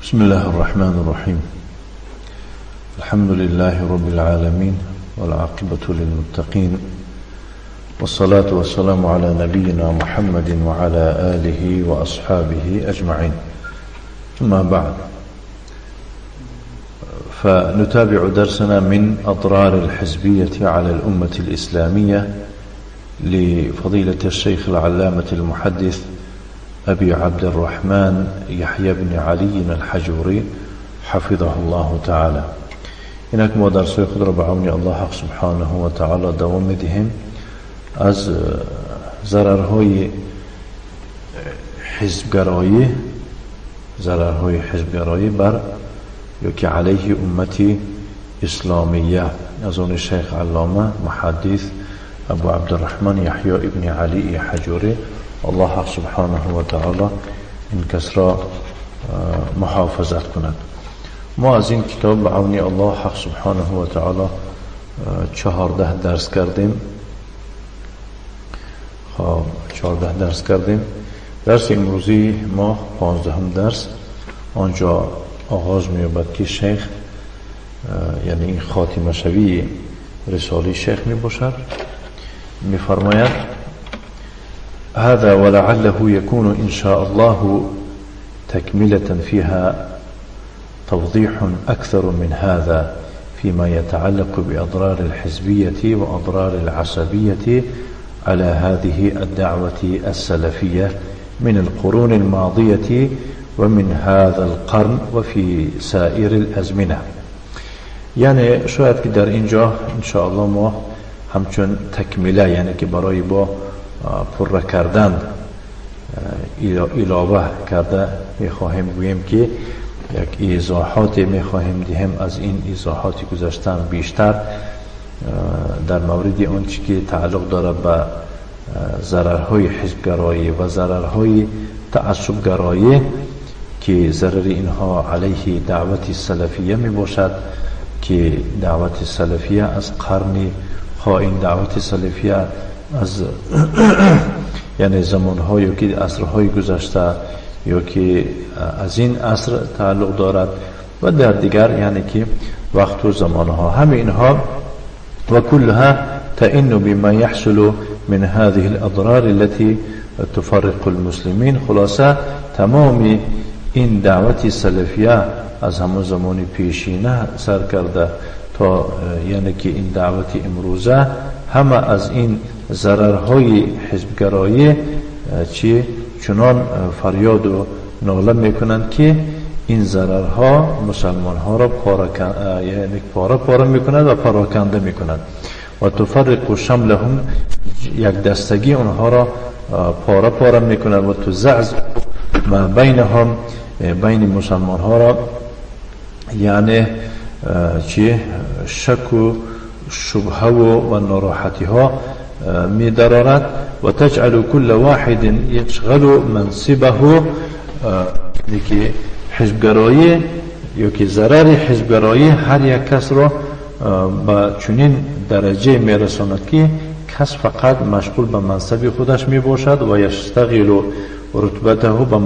بسم الله الرحمن الرحيم. الحمد لله رب العالمين، والعاقبة للمتقين، والصلاة والسلام على نبينا محمد وعلى آله وأصحابه أجمعين. ثم بعد، فنتابع درسنا من أضرار الحزبية على الأمة الإسلامية لفضيلة الشيخ العلامة المحدث أبي عبد الرحمن يحيى بن علي الحجوري حفظه الله تعالى. اینک ما درس‌های خود را به عون الله سبحانه و تعالی دوام می‌دهیم. از ضررهای حزبگرایی، ضررهای حزبگرایی بر یا که علیه امت اسلامیه، از آن شیخ علامه محدث ابو عبدالرحمن یحیی ابن علی حجوری، الله سبحانه و تعالی این کس را محافظت کند. ما از این کتاب به عون الله حق سبحانه و تعالی 14 درس کردیم. خب 14 درس کردیم. درس امروزی ما 15 درس آنجا آغاز می‌یابد که شیخ، یعنی این خاتمه شوی رساله شیخ میباشد. میفرماید: هذا ولعله يكون إن شاء الله تكملة فيها توضيح أكثر من هذا فيما يتعلق بأضرار الحزبية وأضرار العصبية على هذه الدعوة السلفية من القرون الماضية ومن هذا القرن وفي سائر الأزمنة. یعنی شاید که در اینجا انشاءالله ما همچون تکمیله، یعنی که برای با پره کردن علاوه کرده میخواهیم گوییم که یک ایضاحات میخواهیم دهیم. از این ایضاحات گذشتن بیشتر در مورد آنچه که تعلق داره به ضررهای حزبگرایی و ضررهای تعصبگرایی که ضرر اینها علیه دعوت سلفیه می باشد، که دعوت سلفیه از قرن خائن، دعوت سلفیه از یعنی زمان‌های یا که عصرهای گذشته یا که از این عصر تعلق دارد و در دیگر یعنی که وقت و زمانها، همه اینها و كلها تئن بما يحصل من هذه الأضرار التي تفرق المسلمين. خلاصه تمام این دعوت سلفیه از همون زمان پیشینه سر کرده تا یعنی که این دعوت امروزه، همه از این ضررهای حزبگرایی چی چنان فریاد و ناله میکنند که این ضررها مسلمانها را پاره، یعنی پاره پاره میکند و پراکنده میکند. و تفرق شملهم، یک دستگی آنها را پاره پاره میکند. و تزعز ما بینهم، بین مسلمان ها را یعنی چی شک و شبهه و ناراحتی ها می درارد. و تجعل كل واحد يشغل منصبه، که حزبگرایی یا که ضرر حزبگرایی هر یک کس را به چنین درجه میرساند که کس فقط مشغول به منصب خودش می باشد و یشتغل رتبته، به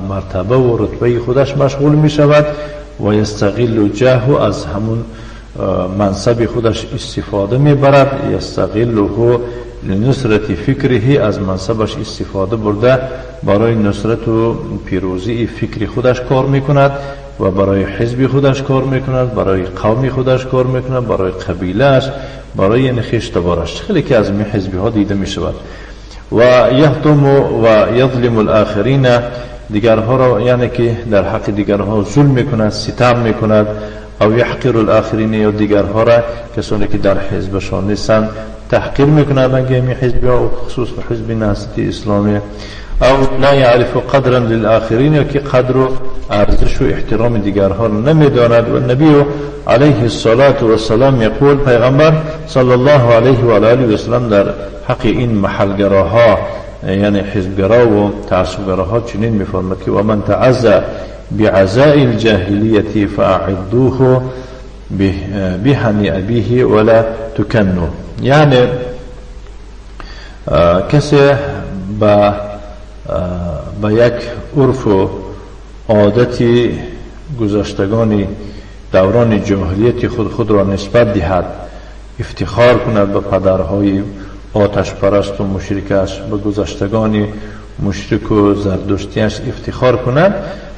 مرتبه و رتبه خودش مشغول می شود و یستغل جاه، از همون منصب خودش استفاده می برد. یستغله لنصرت فکره، از منصبش استفاده برده برای نصرت و پیروزی فکر خودش کار میکند و برای حزب خودش کار میکند، برای قوم خودش کار میکند، برای قبیلهش، برای یعنی خویشتبارش. خیلی که از این حزبی ها دیده میشود. و یهدم و یظلم الاخرین، دیگرها را یعنی که در حق دیگرها ظلم میکند، ستم میکند. او یحقر الاخرین، یا دیگرها را کسانی که در حزبشان نیستند تحقیر میکنند، رنگ می حزبی ها و خصوص حزب نهضت اسلامی. او لا یعرف قدرا للآخرین، یا که قدر و ارزش و احترام دیگرها را نمیداند. و نبی علیه الصلاة والسلام یقول، پیغمبر صلی الله علیه و آله و سلم در حق این محلگراها یعنی حزبگرا و تعصبگراها چنین میفرماد که و من تعزى بعزاء الجاهلیة فأعدوه بحن أبيه ولا تكنوا. یعنی کسی به یک عرف و عادت گذشتگان دوران جاهلیت خود را نسبت دهد، افتخار کند به پدرهای آتش پرست و مشرکش، به گذشتگان مشرک و زردشتیش افتخار کند،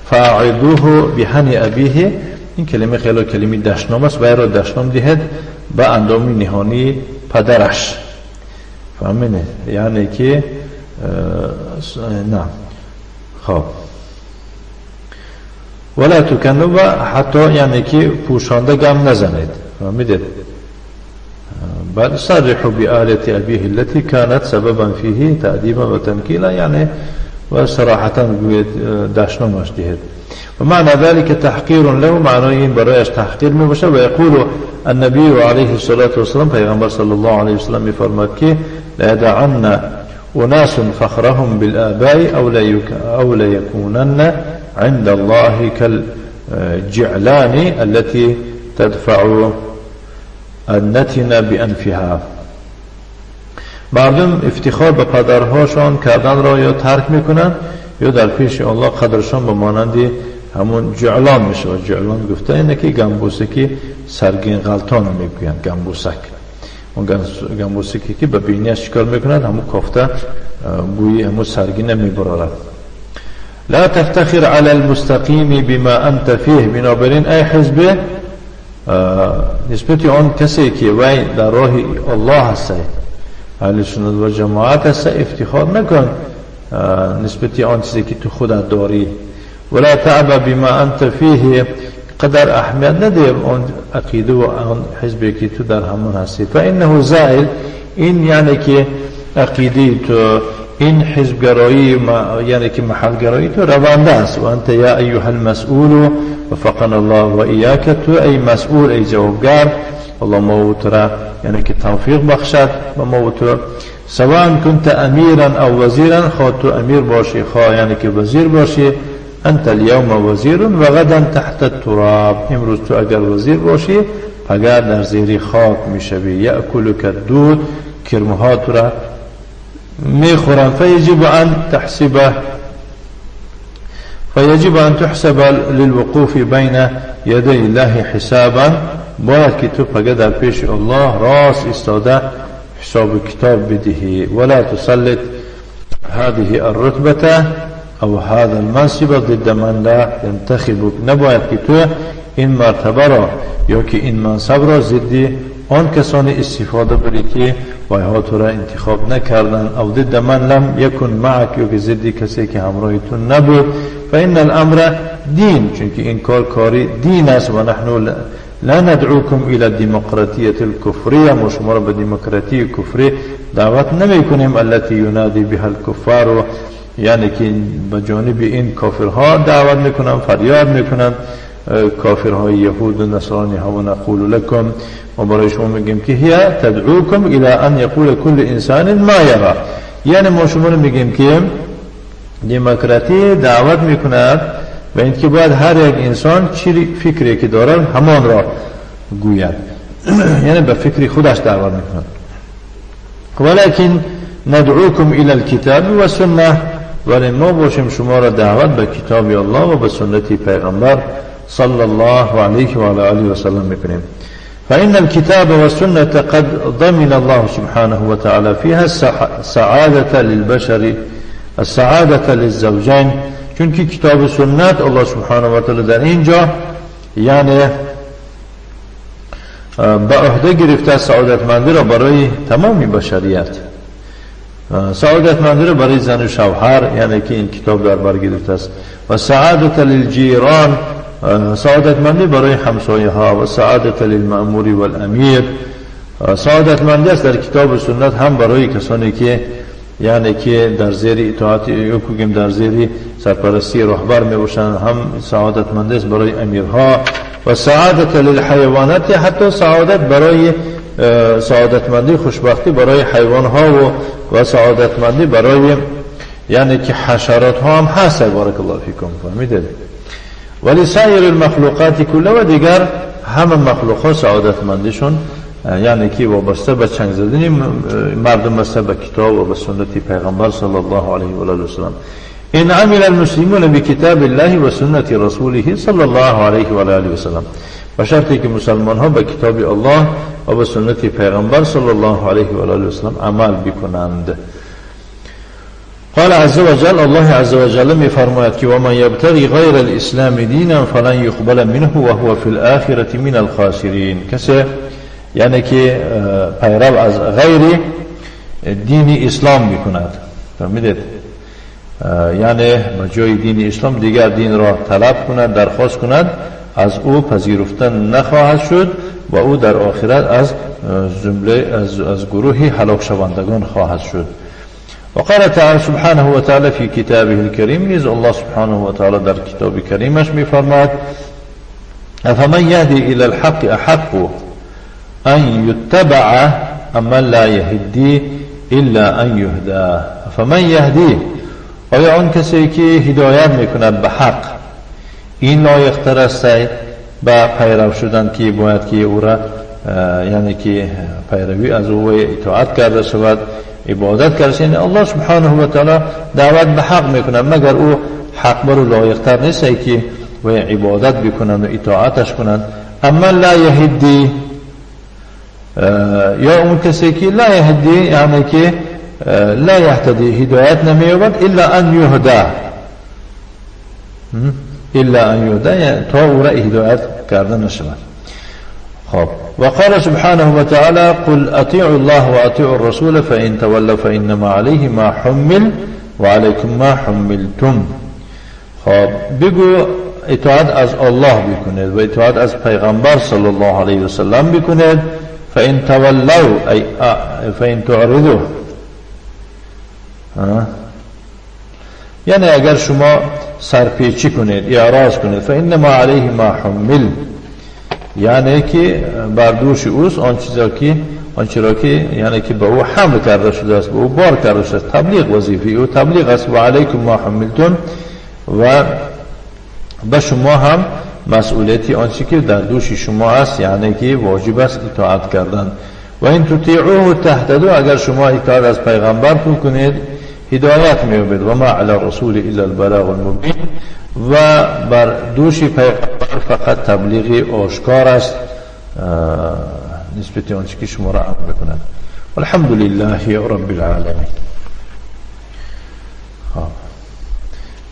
فاعدوه بهن ابیه، این کلمه خیلی کلمه دشنام است، و را دشنام دهد به اندام نهانی پدرش. فهمیده؟ یعنی که نه خب ولا تکنوا، حتی یعنی که پوشانده گم نزنید. فهمیدید؟ بل صرحوا بآلة أبيه التي كانت سببا فيه تأديبا وتنكيلا، يعني وصراحة دشنامش دهد. ومعنى ذلك تحقير له، معنى برایش تحقیر می باشه. و یقول النبي عليه الصلاة والسلام، پیغمبر صلی الله علیه وسلم می فرماد که لا يدعن أناس فخرهم بالآباء أو لا يكونن عند الله كالجعلان التي تدفع النتن بأنفها. مردم افتخار به پدرهاشان کردن را یا ترک میکنن یا در پیش الله قدرشان به مانند همون جعلان میشه. جعلان گفته اینه که گمبوسکی سرگین غلطان میگویند، گمبوسک، اون گمبوسکی که به بینیش چیکار میکنند، همون کافته بوی همون سرگین میبرارد. لا تفتخر على المستقیم بما انت فیه. بنابراین ای حزب، نسبت آن کسی که وی در راه الله هست، اهل سنت و جماعت هست، افتخار نکن نسبت آن چیزی که تو خودت داری. ولا تعب بما انت فیه، قدر اهمیت نده آن عقیده و آن حزبی که تو در همون هستی. فانه زائل، این یعنی که عقیده تو، این حزبگرایی یعنی که محلگرایی تو رونده است. و انت یا ایها المسئول وفقنا الله و ایاک، تو ای مسئول، ای جوابگر، الله ما و تو را یعنی که توفیق بخشد و ما و تو. سواء كنت امیرا او وزیرا، خواه تو امیر باشی خواه یعنی که وزیر باشی، انت اليوم وزیر و غدا تحت التراب، امروز تو اگر وزیر باشی پگه در زیر خاک میشوی. یأکلک الدود، کرمها تو را میخورن. فیجب ان تحسب للوقوف بین یدی الله حسابا، باید که تو پگه در پیش الله راست ایستاده حساب کتاب بدهی. ولا تسلط هذه الرتبة او هذا المنصب ضد من لا ينتخبك، نباید که تو این مرتبه را یا که این منصب را ضد آن کسانی استفاده بری که وایها تو را انتخاب نکردن، او ضد من لم یکن معک، یا که ضد کسی که همراه تو نبود. فإن الامر دین، چون که این کار کاری دین است. و نحن لا ندعوكم الى الديمقراطية الكفرية، ما شما را به دموکراتی کفری دعوت نمی کنیم، التي ينادي بها الكفار، یعنی که به جانب این کافرها دعوت میکنن، فریاد میکنن، کافرهای یهود و نصرانی ها. و نقول لكم، ما برای شما میگیم که هي تدعوكم الى ان يقول كل انسان ما يرى، یعنی ما شما رو میگیم که دموکراتی دعوت میکند و اینکه باید هر یک انسان چی فکری که دارد همان را گوید، یعنی به فکر خودش دعوت میکند. ولكن ندعوكم الى الكتاب والسنه، ولی ما باشیم شما را دعوت به کتاب الله و به سنت پیغمبر صلی الله علیه و علی آله و سلم میکنیم. فإن الكتاب والسنة قد ضمن الله سبحانه وتعالى فيها السعادة للبشر، السعادة للزوجين، چون که کتاب و سنت الله سبحانه و تعالی در اینجا یعنی به عهده گرفته سعادتمندی را برای تمام بشریت، سعادتمندی را برای زن و شوهر، یعنی که این کتاب در بر گرفته است، و سعادت للجیران، سعادتمندی برای همسایه ها، و سعادت للمأمور والامیر، سعادتمندی است در کتاب و سنت هم برای کسانی که یعنی که در زیر اطاعت یا در زیر سرپرستی رهبر می باشند، هم سعادتمندی است برای امیرها، و سعادت للحیوانات، حتی سعادت برای سعادتمندی خوشبختی برای حیوانها و سعادتمندی برای یعنی که حشرات ها هم هست. بارک الله فیکم. فهمیدید؟ ولی سایر المخلوقات کله و دیگر همه مخلوقات سعادتمندیشون یعنی که وابسته به چنگ زدن مردم است به کتاب و به سنت پیغمبر صلی الله علیه و آله و سلم. إن عمل المسلمون بكتاب الله وسنة رسوله صلى الله عليه وآله وسلم، به شرطی که مسلمان ها به کتاب الله و به سنت پیغمبر صلی الله علیه و آله و سلم عمل بکنند. قال عز وجل، الله عز وجل می فرماید که و من یبتغی غیر الاسلام دینا فلن يقبل منه وهو فی الآخرة من الخاسرین. کسی یعنی که پیرو از غیر دین اسلام میکند، فهمیدید؟ یعنی به جای دین اسلام دیگر دین را طلب کند، درخواست کند، از او پذیرفتن نخواهد شد و او در آخرت از جمله از گروه هلاک شوندگان خواهد شد. وقال تعالى سبحانه وتعالى في كتابه الكريم، نیز الله سبحانه وتعالى در کتاب کریمش میفرماید: افمن يهدي الى الحق احق ان يتبع ام من لا يهدي الا ان يهدى. افمن يهدي، آیا آن کسی که هدایت میکند به حق، این لایق است به پیرو شدن که باید که او را یعنی که پیروی از او اطاعت کرده شود، عبادت کرده شود؟ یعنی الله سبحانه و تعالی دعوت به حق میکند، مگر او حق بر لایق تر نیست که و عبادت بکنند و اطاعتش کنند؟ اما لا یهدی، یا اون کسی که لا یهدی، یعنی که لا یهتدی، هدایت نمییابد، الا ان یهدا، الا ان یهدا، یعنی تا او را هدایت کرده نشود. خب، وقال سبحانه وتعالى: قل اطيعوا الله واطيعوا الرسول فإن تولوا فإنما عليه ما حمل وعليكم ما حملتم. خب، بگو اطاعت از الله بکنید و اطاعت از پیغمبر صلی الله علیه وسلم بکنید. فإن تولوا ای فإن تعرضوا، یعنی اگر شما سرپیچی کنید، اعراض کنید، فإنما علیه ما حمل، یعنی که بر دوش اوست آن چیزا که آنچه را که یعنی که به او حمل کرده شده است، به او بار کرده شده است، تبلیغ، وظیفه او تبلیغ است. و علیکم ما حملتم، و به شما هم مسئولیتی آنچه که در دوش شما است، یعنی که واجب است اطاعت کردن. و این تطیعوه تهتدوا، اگر شما اطاعت از پیغمبر کنید هدایت می‌یابید. و ما علی الرسول الا البلاغ المبین، و بر دوش پیغمبر فقط تبلیغ آشکار است نسبت آنچه که شما را امر بکند. والحمد لله رب العالمین. خب،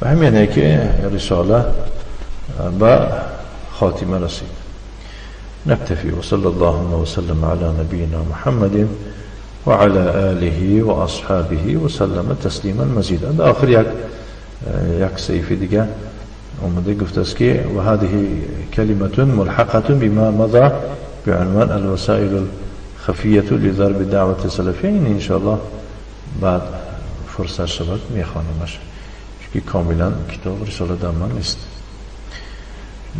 و همینه که رساله به خاتمه رسید. نكتفي وصلى الله وسلم على نبينا محمد وعلى آله وأصحابه وسلم تسليما مزيدا. در آخر یک صحیفه دیگه اومده گفته است که و هذه كلمة ملحقة بما مضى بعنوان الوسائل الخفية لضرب دعوة السلفية. این انشاءالله بعد فرصت شود میخوانمش، چون کاملا کتاب رساله در من نیست.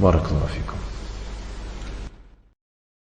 بارك الله فيكم.